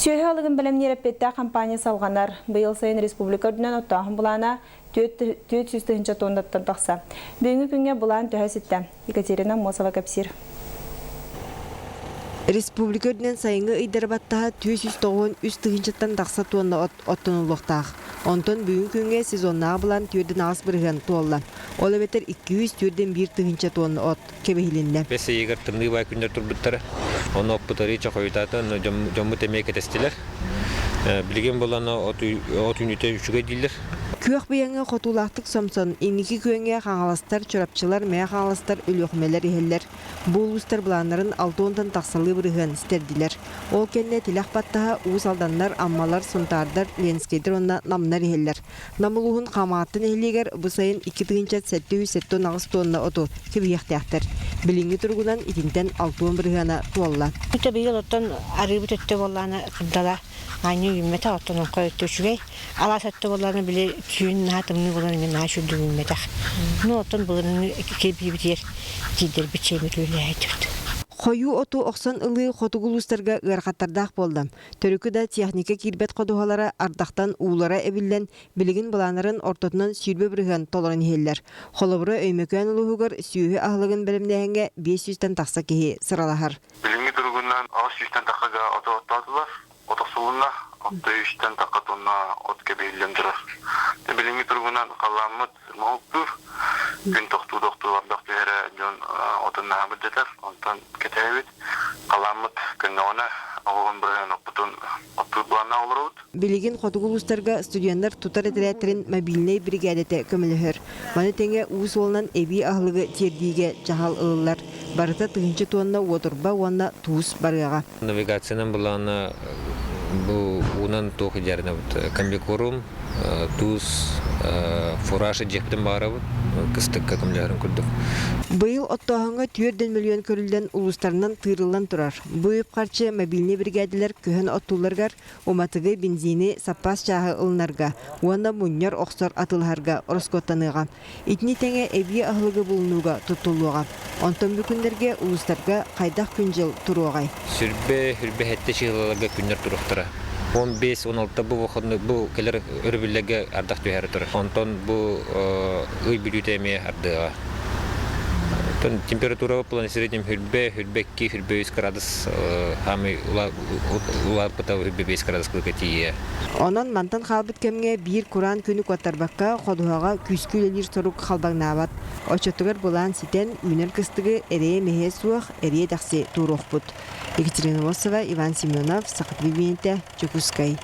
Сүөһү аһылыгын бэлэмниир эппиэттээх хампаанньа салҕанар. Быйыл сайын республика үрдүнэн оттооһун былаана 400 тыһыынча туоннаттан тахса. Бүгүҥҥү күҥҥэ былаан төһө ситтэ? Екатерина Мосова кэпсиир. Республика үрдүнэн сайыҥҥы ыйдары баттаһа 493 тыһыынчаттан тахса туонна от оттонуллуохтаах. Онтон бүгүн күҥҥэ сезоннааҕы былаан 4,8% туолла. Ол эбэтэр 241 тыһыынча туонна от кэбиһилиннэ. Бэс ыйыгар тымныы баай күннэр турбуттара. Ону оппут арыый чохойутаата, онно дьоммут эмиэ кэтэстилэр. Билигин буолан от үүнүүтэ үчүгэй дииллэр. Күөх быйаҥы хотуулаахтык сомсон, инники күөҥҥэ хаҥаластар, чурапчылар, мэҥэ хаҥаластар, өлүөхүмэлэр иһэллэр. Бу улуустар былааннарын алта уонтан тахсалыы бырыһыан ситэрдилэр. Ол кэннэ тилэх баттаһа Уус Алданнар, Аммалар, Сунтаардар, Ленскэйдэр уонна Намнар иһэллэр. Нам улууһун Хамаҕатта нэһилиэгэр бу сайын 2778 туонна оту кэбиһиэхтээхтэр. Билиҥҥи туругунан итинтэн 60 бырыһыана туолла. Өтө быйыл оттон арыыбыт өттө буоллаҕына кырдала аанньа үүммэтэх, оттон оҥхой өттө үчүгэй. Алаас өттө буоллаҕына били түүн наһаа тымныы буолан эмиэ наһаа үчүгэйдик үүммэтэх. Ну оттон былырыыҥҥы кирбиибитигэр тиийдэрбит чэйбит үлэлээбит. Хойуу оту охсон ылыы хотугу улуустарга ыарахаттардаах буолла. Төрүкү да техника киирбэт ходуһалара ардахтан уулара эбиллэн, билигин былааннарын ортотунан 20% толорон иһэллэр. Холобура, Өймөкөөн улууһугар сүөһү аһылыгын бэлэмнээһиҥҥэ 500-тэн тахса киһи сыралаһар. Билиҥҥи туругунан 800-тэн тахсага оту оттоотулар, от охсулунна, отто үстэн тахха тонна от кэбиһиллэн турар. Билиҥҥи туругунан халлааммыт моһуктуур, күн тохтуу-тохтуу ардах түһэрэ дьон отун наһаа былдьатар, онтон кэтэһэбит. Халааммыт көннөҕүнэ оҕуһун быһан оппутун оттуур былааннаах олоробут. Билигин хотугу улуустарга студеннар тутар этэрээттэрин мобильнай биригээдэтэ көмөлөһөр. Маны тэҥэ уу суолунан эбии аһылыгы тиэрдиигэ дьаһал ылыллар. Барыта тыһыынча туонна уотурба уонна туус барыаҕа. Навигациянан былаана бу уунан туох идеарынабыт комбикорум, туус, фураж дьиэхпитин баҕарабыт кыстыкка көмөлөһөрүн курдук. Быйыл оттооһуҥҥа 4 мөлүйүөн көрүллэн улуустарынан тыырыллан турар. Бу үп-харчы мобильнай биригээдэлэр көһөн оттуулларыгар уматыгы, бензини, саппаас чааһы ылынарга уонна мунньар охсор атыылаһарга ороскуоттаныаҕа. Итини тэҥэ эбии аһылыгы булунууга туттуллуоҕа. Онтон бу күннэргэ улуустарга хайдах күн-дьыл туруоҕай? Сүрбэ, сүрбэ сэттэ чыһылаларга күннэр туруохтара. 15-16 бу выходной бу кэлэр өрөбүллэргэ ардах түһээри турар. Онтон бу ый бүтүүтэ эмиэ ардыаҕа. Оттон температура плане среднем хүрбэ, хүрбэ 2, хүрбэ 3 градус хаамый улааппыта хүрбэ 5 градус тиийэ. Онон мантан хаалбыт кэмҥэ биир кураан күнү куоттарбакка ходуһаҕа күүскэ үлэлиир сорук халбаҥнаабат. Оччотугар былаан ситэн, үүнэр кыстыгы эрэйэ-мэһэ суох эриэ-дэхси туруохпут. Екатерина Носова, Иван Семенов, Саха телевидениетэ, Дьокуускай.